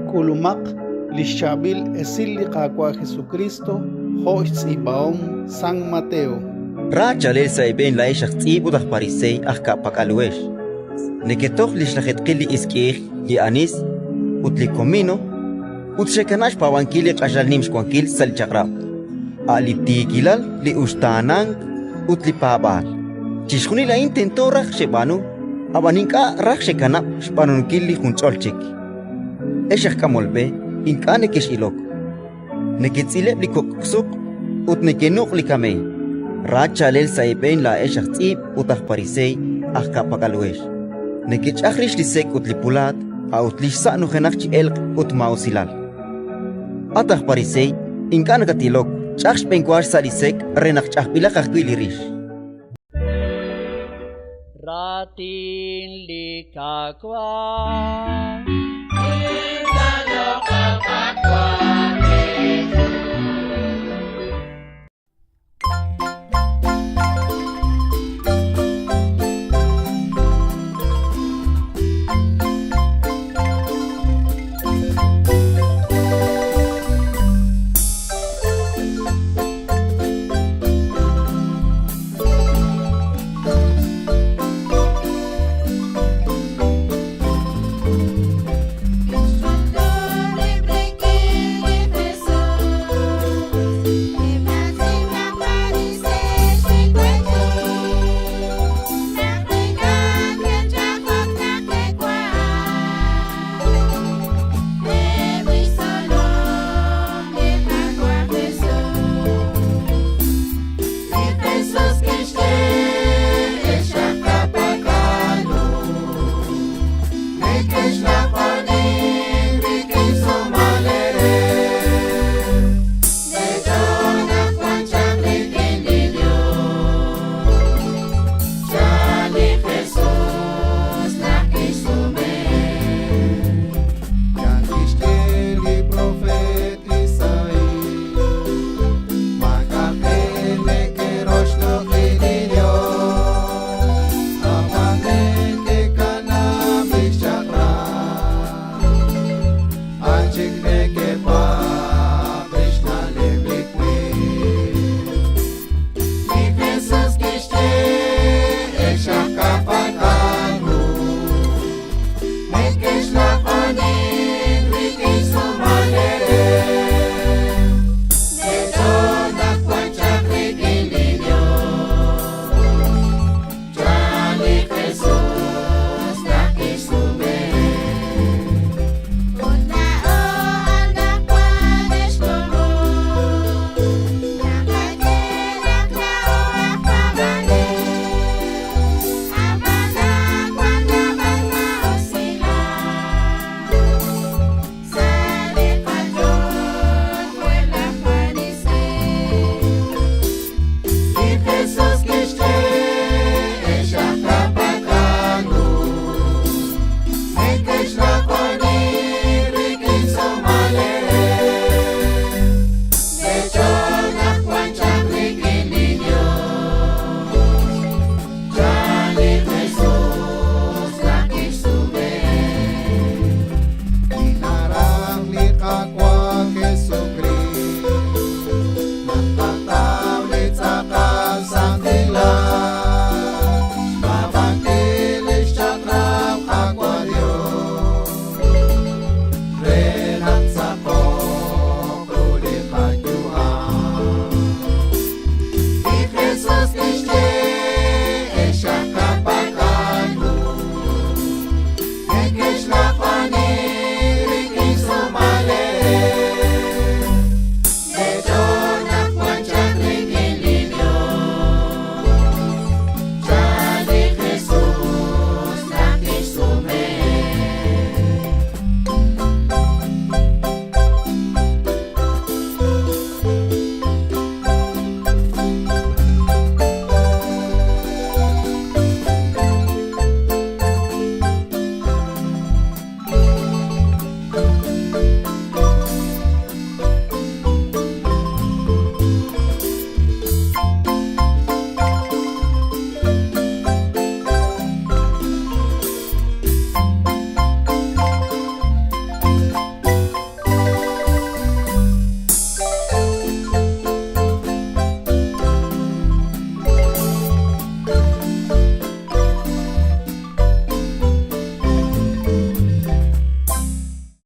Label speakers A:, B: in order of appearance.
A: K'ulumaq li xchaab'il esil li Qaawa' Jesukriist jo' xtz'iib'ahom San Mateo.
B: Ra chaalel sa' eeb'een laa'ex aj tz'iib' ut aj pariseey aj ka'pak'al uhex! Neketoj li xlajeetqil li isk'i'ij, li anis ut li komino, ut xekanab' xpaab'ankil li q'axal nim xwankil sa' li Chaq'rab', a' li tiikilal, li uxtaanank ut li paab'aal. Chixjunil a'in tento raj xeb'aanu, ab'an ink'a' raj xekanab' xb'aanunkil li junch'ol chik. Ex aj k'amol b'e ink'a' nekex'ilok, neketz'ileb' li kok' suq ut nekenuq' li kameey. Ra chaalel sa' eeb'een laa'ex aj tz'iib' ut aj pariseey aj ka'pak'al uhex! Nekech'aj rix li sek' ut li pulaat, a'ut li xsa' nujenaq chi elq' ut maa'usilal. At aj pariseey, ink'a' nakatilok, ch'aj xb'enwa xsa' li sek' re naq ch'ajb'ilaq ajwi' li rix.
C: Raatin li Qaawa'.